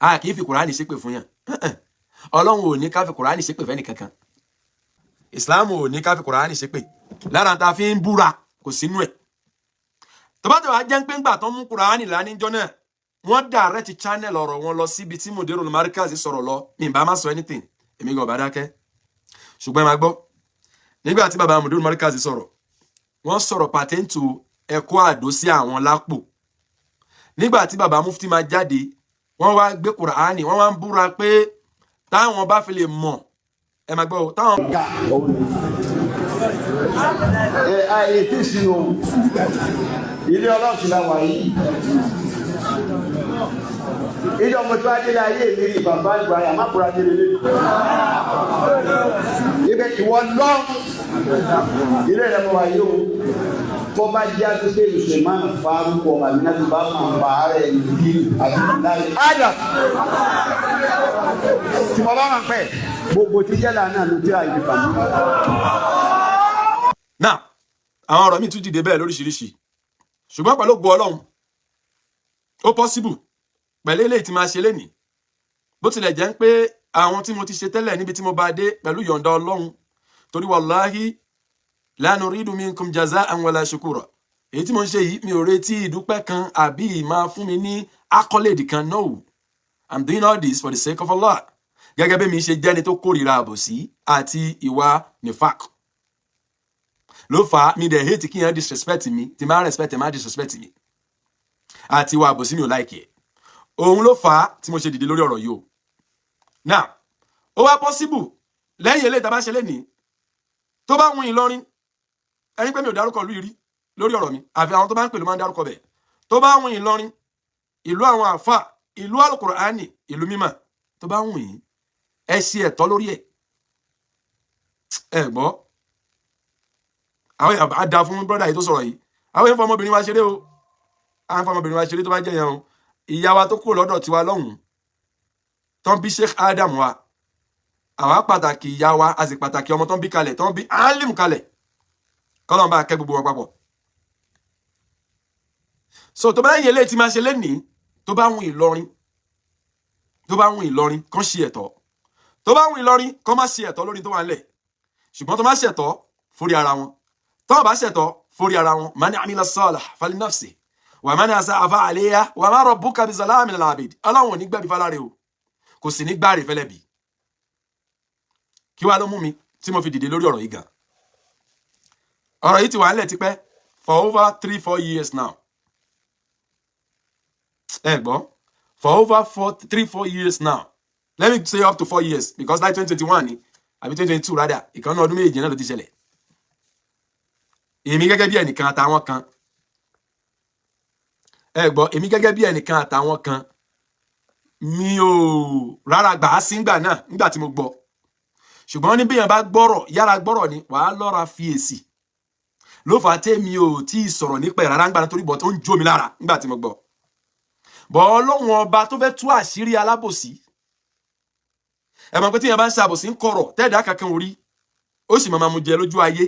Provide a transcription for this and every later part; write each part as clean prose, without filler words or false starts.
A kì í fi Kùránì ṣépè fún yàn. Ọlọ́run ò ní ká fi Kùránì ṣépè fẹ́ni kankan. Islam ò ní ká fi Kùránì ṣépè. Lára ta fi ń búra kò sínú ẹ̀. Tó bá tẹ̀ wá jẹ́ pé ńgbà tó ń mú Kùránì lánìjọ́ náà, wọ́n direct channel ọ̀rọ̀ wọn lọ síbi tí Mudirul Markaz sọ̀rọ̀ lọ, mi ì bá má sọ anything, èmi gan bá dákẹ́. Ṣùgbọ́n ẹ máa gbọ́, nígbà tí bàbá Mudirul Markaz sọ̀rọ̀, wọ́n sọ̀rọ̀ pàtẹ́ǹtù ẹ̀kọ́ àdó sí àwọn lápò. Nígbà tí bàbá mufti máa jáde, wọ́n wá gbé Kùránì, wọ́n wá ń búra pé táwọn bá fi lè mọ̀, ẹ máa gbọ́ o, táwọn. Ẹ àyè tí sínú ilé ọlọ́sìn la wà yìí. Ìjọ mo tí wàá délé ayé mi rí bàbá ìgbà yà má kúra délé lé ibẹ̀. Ìwọ lọ ilé rẹ mo wà yìí o. Tó bá jẹ́ àtúnṣe Suleiman Faruku ọmọ àmì bá máa bá rẹ̀ ní àbí láyé ádà tí mo bá máa pẹ́ gbogbo tí jẹ́ lànà ló tí a yìí kàn mí. Now, àwọn ọ̀rọ̀ míì tún dìde bẹ́ẹ̀ lóríṣiríṣi, ṣùgbọ́n pẹ̀lú ògo Ọlọ́run, ó possible pẹ̀lú eléyìí tí máa ṣe lénìí, bó tilẹ̀ jẹ́ pé àwọn tí mo ti ṣe tẹ́lẹ̀ níbi tí mo bá dé pẹ̀lú yọ̀ǹda Ọlọ́run, torí wallahi la nuridu minkum jaza'an wala shukura. Èyí tí mo ń ṣe yìí, mi ò retí ìdúpẹ́ kan àbí máa fún mi ní accolade kan. No, I'm doing all this for the sake of Allah. Gẹ́gẹ́ bí mi ṣe jẹ́ni tó kórìíra àbòsí àti ìwà nifaq ló fà á, mi dẹ̀ hate kí yẹn disrespect mi. Tí máa respect ẹ̀, máa disrespect mi àti ìwà àbòsí, mi ò like ẹ̀. Òun ló fà á tí mo ṣe dìde lórí ọ̀rọ̀ yìí o. Now, ó wá possible lẹ́yìn eléyìí tá a bá ṣe lénìí, tó bá wun Ìlọrin, ẹni pé mi ò dárúkọ ìlú yìí rí lórí ọ̀rọ̀ mi, àfi àwọn tó bá ń pè ló máa ń dárúkọ bẹ̀. Tó bá wun Ìlọrin, ìlú àwọn àfà, ìlú Alukur'ani, ìlú mímọ́, tó bá wun yín, ẹ ṣe ẹ̀tọ́ lórí ẹ̀. Ẹ gbọ́, àwọn èèyàn á da fún brother yìí tó sọ̀rọ̀ yìí. Àwọn èèyàn fọmọbìnrin wa ṣeré o, àwọn fọmọbìnrin wa ṣeré. Tó bá jẹ́ yẹn o, ìyá wa tó kúrò lọ́dọ̀ tiwa lọ́hùn-ún tán bí Sheikh Adam wa, àwa pàtàkì ìyá wa, a sì pàtàkì ọmọ tán bí kalẹ̀, tán bí alim kalẹ̀. Kọ́lọ́n bá kẹ́ gbogbo wọn papọ̀. So tó bá yẹ eléyìí tí máa ṣe lénìí, tó bá wùn Ìlọrin, tó bá wùn Ìlọrin kán ṣe ẹ̀tọ́, tó bá wùn Ìlọrin kán má ṣe ẹ̀tọ́ lórí tó wà nílẹ̀. Ṣùgbọ́n tó má ṣẹ̀tọ́ forí ara wọn, tó bá ṣẹ̀tọ́ forí ara wọn. Man amila salih falinafsi wa man asa'a fa alayha wa ma rabbuka bizallamin lil abid. Ọlọ́run ò ní gbẹ̀bí fáláre o, kò sì ní gbáre fẹ́lẹ́bí. Kí wá ló mú mi tí mo fi dìde lórí ọ̀rọ̀ yìí gan? Ọ̀rọ̀ yìí ti wà nílẹ̀ tipẹ́, for over 3-4 years now. Ẹ gbọ́, for over 4, 3-4 years now, let me say up to 4 years, because like 2021 ni àbí 2022 rather, ìkànnì ọdún méjì náà ló ti ṣẹlẹ̀. Èmi gẹ́gẹ́ bí ẹnìkan àtàwọn kan, ẹ gbọ́, èmi gẹ́gẹ́ bí ẹnìkan àtàwọn kan, mi ò rárá gbà á sí ngbà náà nígbà tí mo gbọ́. Ṣùgbọ́n ní bíyàn bá gbọ́rọ̀ yára gbọ́rọ̀ ni wàá lọ́ra fi èsì ló fà á tẹ́mi ò tí ì sọ̀rọ̀ nípa ẹ̀ rárá ńgbà náà, torí bọ̀ tó ń jó mi lára nígbà tí mo gbọ́ bọ̀. Ọlọ́run Ọba tó fẹ́ tú àṣírí alábòsí, ẹ mọ̀ pé tíyẹn bá ń ṣàbòsí ń kọ̀rọ̀ tẹ́ẹ̀dá kankan orí, ó sì máa mú jẹ lójú ayé,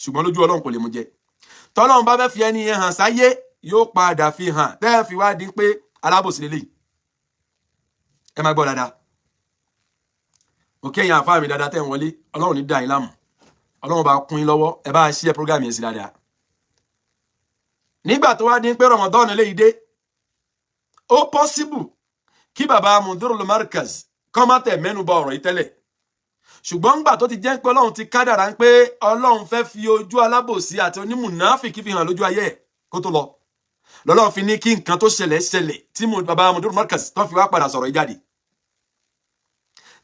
ṣùgbọ́n lójú Ọlọ́run kò lè mú jẹ. Tọ́lọ́run bá fẹ́ fi ẹni yẹn hàn sáyé, yóò padà fi hàn tẹ́ẹ̀ fi wá dín pé alábòsí lélẹ́yìí. Ẹ máa gbọ́ dáadáa. Òkè yẹn, àfáà mi dáadáa tẹ̀ ń wọlé, Ọlọ́run ní dà yín láàmú, Ọlọ́run bá kún yín lọ́wọ́. Ẹ bá ṣí ẹ program yẹn sí dáadáa. Nígbà tó wá dín pé Ramadan eléyìí dé, ó possible kí bàbá Mudirul Markaz kọ́ má tẹ̀ mẹ́nu bà ọ̀rọ̀ yìí tẹ́lẹ̀, ṣùgbọ́n ńgbà tó ti jẹ́ pé Ọlọ́run ti kádàrá ń pé Ọlọ́run fẹ́ fi ojú alábòsí àti onímùnáfìkì fi hàn lójú ayé ẹ̀ kó tó lọ, lọ́lọ́run fi ní kí nǹkan tó ṣẹlẹ̀ ṣẹlẹ̀ tí bàbá Mudirul Markaz tó fi wá padà sọ̀rọ̀ yìí jáde.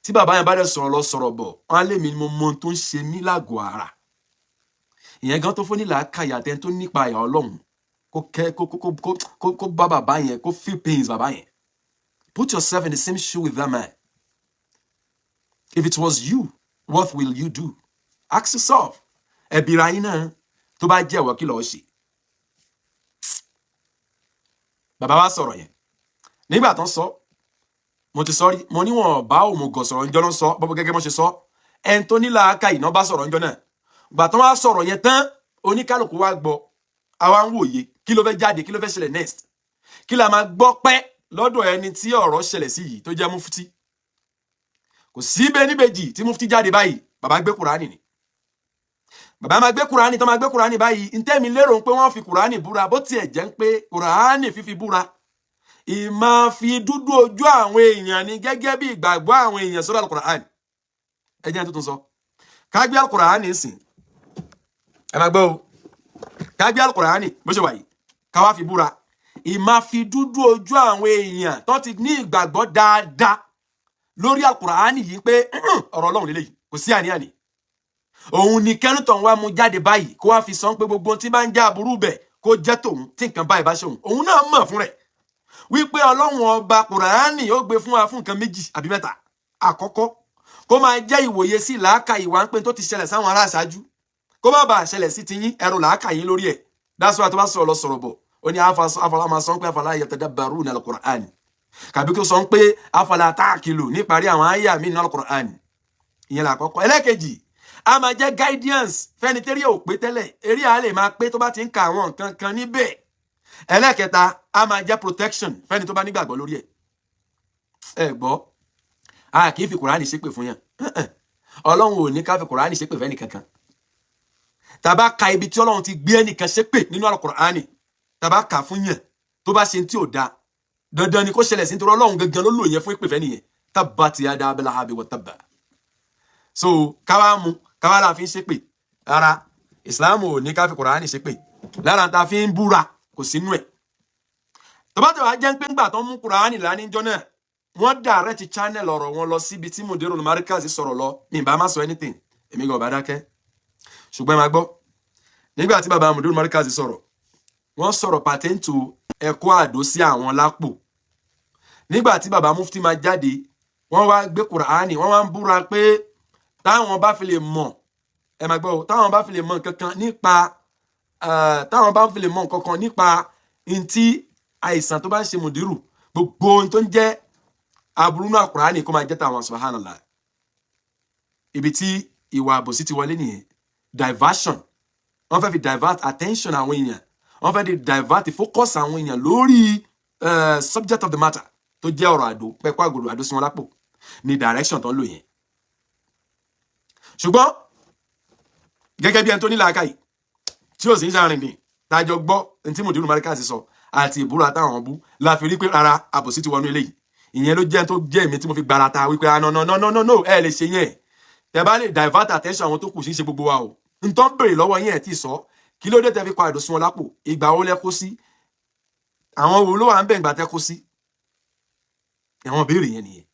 Tí bàbá yẹn bá dẹ̀ sọ̀rọ̀ lọ sọ̀rọ̀ bọ̀, wọ́n á lé mi ni mo mọ ohun tó ń ṣe mí lágọ̀ọ́ ara. Ìyẹn gan tó fún nílà káyà tẹ́ tó nípa àyà Ọlọ́run, kó kẹ́ kó bá bàbá yẹn, kó feel pains bàbá yẹn. Put yourself in the same shoe with that man. If it was you, what will you do? Ask yourself. Ẹbí ra yín náà, tó bá jẹ́wọ́, kí lọ́ọ́ ṣe? Bàbá wa sọ̀rọ̀ yẹn. Nígbà tó ń sọ, mo ti sọ rí, mo níwọ̀n bá òmùgọ̀ sọ̀rọ̀ ńjọ́ náà, sọ bọ́bọ́ gẹ́gẹ́ bọ́n ṣe sọ, ẹni tó ní làákà ìná bá sọ̀rọ̀ ńjọ́ náà. Gbà tó wá sọ̀rọ̀ yẹn tán, oníkálukú wa gbọ́, àwa ń wòye kí ló fẹ́ jáde, kí ló fẹ́ ṣẹlẹ̀ next, kí la máa gbọ́ pẹ́. Lọ́dọ̀ ẹni tí ọ̀rọ̀ ṣẹlẹ̀ sí yìí tó jẹ́ mufti, kò sí bẹ́ẹ̀ níbejì tí mufti jáde báyìí, bàbá gbé Kùránì ni. Bàbá máa gbé Kùránì tó máa gbé Kùránì báyìí, ntẹ́mi lérò pé wọ́n fi Kùránì búra. Bó tiẹ̀ jẹ́ ń pé Kùránì fífi búra, ìmáa fi dúdú ojú àwọn èèyàn ni gẹ́gẹ́ bí ìgbàgbọ́ àwọn èèyàn sọ́dọ̀ Al-Kùránì. Ẹ jẹ́ tuntun sọ, ká gbé Al-Kùránì sìn, ẹ máa gbọ́ o, ká gbé Al-Kùránì bó ṣe wà yìí, ká wá fi búra, ìmáa fi dúdú ojú àwọn èèyàn tó ti ní ìgbàgbọ́ dáadáa lórí Al-Kùránì yìí pé ọ̀rọ̀ Ọlọ́run lélẹ́yìí, kò sí àní-àní. Òun ni kẹ́nùtàn wa mú jáde báyìí, kó wá fi sọ pé gbogbo ohun tí bá ń jẹ́ aburú bẹ̀ kó jẹ́ tòun tí nǹkan báyìí bá ṣe òun. Òun náà mọ̀ fún rẹ̀ wípé Ọlọ́run Ọba Kùránì ó gbé fún wa fún nǹkan méjì àbí mẹ́ta. Àkọ́kọ́, kó máa jẹ́ ìwòye sí làákà ìwà ń pé tó ti ṣẹlẹ̀ sáwọn ará àṣáájú, kó má bàa ṣẹlẹ̀ sí tiyín, ẹrù làákà yín lórí ẹ̀. Dáṣọ àti bá sọ̀rọ̀ lọ sọ̀rọ̀ bọ̀, ó ní afala máa sọ pé afala yatadabbaruna al-Qur'an, kàbí kó sọ pé afala ta'qilu níparí àwọn àyà mi nínú al-Qur'an. Ìyẹn làkọ́kọ́. Ẹlẹ́kejì, a máa jẹ́ guidance fẹ́ni tẹ́rí ò pé tẹ́lẹ̀, eré a lè máa pé tó bá ti ń ka àwọn nǹkan kan níbẹ̀. Ẹlẹ́kẹta, a máa jẹ́ protection fẹ́ni tó bá nígbàgbọ́ lórí ẹ̀. Ẹ gbọ́, a kì í fi Kùránì ṣépè fún yàn. Ọlọ́run ò ní ká fi Kùránì ṣépè fẹ́ni kankan. Tàbá ka ibi tí Ọlọ́run ti gbé ẹnìkan ṣépè nínú Al-Kùránì, tàbá kà fún yàn tó bá ṣe tí ò da, dandan ni kó ṣẹlẹ̀ sí, nítorí Ọlọ́run gangan ló lò yẹn fún ìpè fẹ́ nìyẹn. Tabbat yada abi lahabi wa tabba. So káwá mu káwá la fi ń ṣépè rárá. Ìsìláàmù ò ní ká fi Kùránì ṣépè. Lára ta fi ń búra, kò sínú ẹ̀. Tó bá tẹ̀ wá jẹ́ pé ńgbà tó ń mú Kùránì lánìjọ́ náà, wọ́n direct channel ọ̀rọ̀ wọn lọ síbi tí Mudirul Markaz sọ̀rọ̀ lọ, mi bá má sọ anything, èmi gan ọba dákẹ́. Ṣùgbọ́n ẹ máa gbọ́, nígbà tí bàbá Mudirul Markaz sọ̀rọ̀, wọ́n sọ̀rọ̀ pàtẹ́ǹtù ẹ̀kọ́ àdó sí àwọn lápò. Nígbà tí bàbá mufti máa jáde, wọ́n wá gbé Kùránì, wọ́n wá ń búra pé táwọn bá fi lè mọ̀, ẹ máa gbọ́ o, táwọn bá fi lè mọ̀ nǹkan kan nípa táwọn bá fi lè mọ̀ nǹkan kan nípa ntí àìsàn tó bá ń ṣe mùdírù, gbogbo ohun tó ń jẹ́ aburú náà, Kùránì kó máa jẹ́ tàwọn. Subhanallah, ibi tí ìwà àbòsí ti wọlé nìyẹn. Diversion, wọ́n fẹ́ fi divert attention àwọn èèyàn, wọ́n fẹ́ fi divert the focus àwọn èèyàn lórí subject of the matter tó jẹ́ ọ̀rọ̀ àdó pẹ́pẹ́ àgòrò àdó sí wọn lápò ní direction tó ń lò yẹn. Ṣùgbọ́n gẹ́gẹ́ bí ẹni tó ní làákàyè tí ó sì ń ṣàrìndìn, tájọ gbọ́ ní tí Mùdírù Markaz sọ àti ìbúra táwọn bú, la fi rí pé rárá, àbòsí ti wọnú eléyìí. Ìyẹn ló jẹ́ tó jẹ́ èmi tí mo fi gbára ta wípé, ah, no, no, no, no, no, no, ẹ lè ṣe yẹn. Tẹ bá lè divert attention àwọn tó kù sí, ṣe gbogbo wa o. N tó ń béèrè lọ́wọ́ yín, ẹ̀ tí sọ kí ló dé tẹ fi kọ àdó sí wọn lápò? Ìgbà wo lẹ kó sí? Àwọn wo ló wà ń bẹ̀ ìgbà tẹ kó sí? Àwọn béèrè yẹn nìyẹn.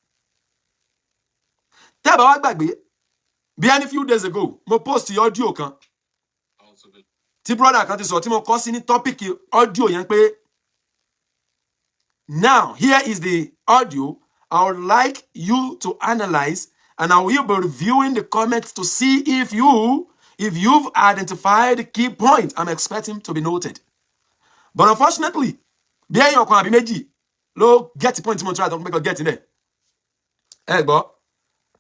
Tẹ́ ẹ bá wá gbàgbé, bí any few days ago, mo post audio kan tí brother kan ti sọ, tí mo kọ sí ní topic audio yẹn pé, "Now here is the audio I would like you to analyze, and I will be reviewing the comments to see if you've identified the key point I'm expecting to be noted." But unfortunately, bí ẹ̀yin ọ̀kan àbí méjì ló get the point tí mo try to make get níbẹ̀. Ẹ gbọ́,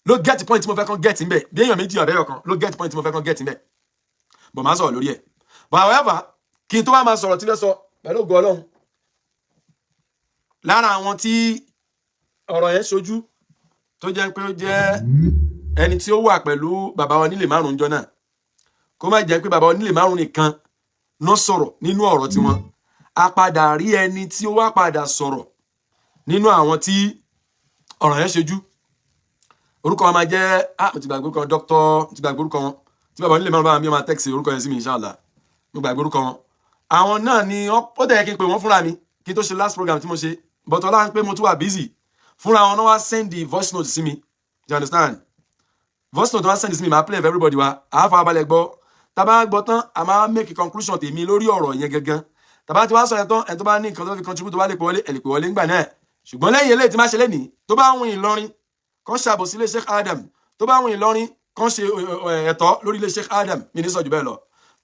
ló get the point tí mo fẹ́ kàn get níbẹ̀. Bí èèyàn méjì àbẹ́yọ̀ kan ló get the point tí mo fẹ́ kàn get níbẹ̀. But máa sọ̀rọ̀ lórí ẹ̀. But however, kí n tó wá máa sọ̀rọ̀ tí fẹ́ sọ, pẹ̀lú ògo Ọlọ́run, lára àwọn tí ọ̀rọ̀ yẹn ṣojú, tó jẹ́ pé ó jẹ́ ẹni tí ó wà pẹ̀lú bàbá wa nílé márùn-ún jọ náà, kó má jẹ́ pé bàbá wa nílé márùn-ún nìkan náà sọ̀rọ̀ nínú ọ̀rọ̀ tiwọn, a padà rí ẹni tí ó wá padà sọ̀rọ̀ nínú àwọn tí ọ̀rọ̀ yẹn ṣojú. Orúkọ wọn máa jẹ́, ah, mo ti gbàgbé orúkọ wọn, dókítà, mo ti gbàgbé orúkọ wọn. Tí bàbá onílé márùn bá mi máa text orúkọ yẹn sí mi, inshallah. Mo gbàgbé orúkọ wọn. Àwọn náà ni ó tẹ̀ kí n pè wọ́n fúnra mi kí n tó ṣe last program tí mo ṣe, but ọlá ń pé mo tún wà busy. Fúnra wọn náà wá send the voice note sí mi. You understand? Voice note wá send sí mi, máa play for everybody wa, àá fara balẹ̀ gbọ́. Tá a bá gbọ́ tán, a máa make a conclusion tèmi lórí ọ̀rọ̀ yẹn gangan. Tá a bá ti wá sọ yẹn tán, ẹni tó bá ní nǹkan tó fi contribute, tó bá lè pè wọlé, ẹ lè pè wọlé ńgbà náà. Ṣùgbọ́n lẹ́yìn eléyìí tí máa ṣe lẹ́nìí, tó bá ń wìn Ìlọrin kán ṣàbòsí ilé Sheikh Adam, tó bá ń wìn Ìlọrin kán ṣe ẹ̀tọ́ lórí ilé Sheikh Adam, mi ní sọ jù bẹ́ẹ̀ lọ.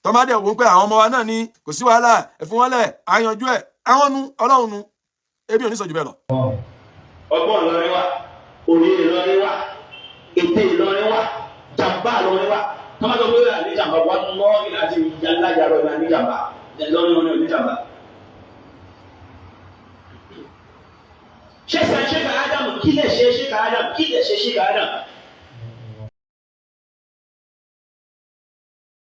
Tọ́mádé wò ń pé àwọn ọmọ wa náà ní kò sí wàhálà, ẹ fún wọn lẹ̀, àyànjú ẹ̀, àwọn nu Ọlọ́run nu, ebi ò ní sọ jù bẹ́ẹ̀ lọ. Ọgbọ́n Ìlọrin wa, òye Ìlọrin wa, ète Ìlọrin wa, jàmbá Ìlọrin wa. Tọ́mátò lórí àní jàmbá wa lọ́ọ̀rì àti ìyáláyàrá ìlànà ní jàmbá Ìlọrin wọn ní jàmbá. Ṣé sàn Sheikh Adam, kí lè ṣe Sheikh Adam, kí lè ṣe Sheikh Adam?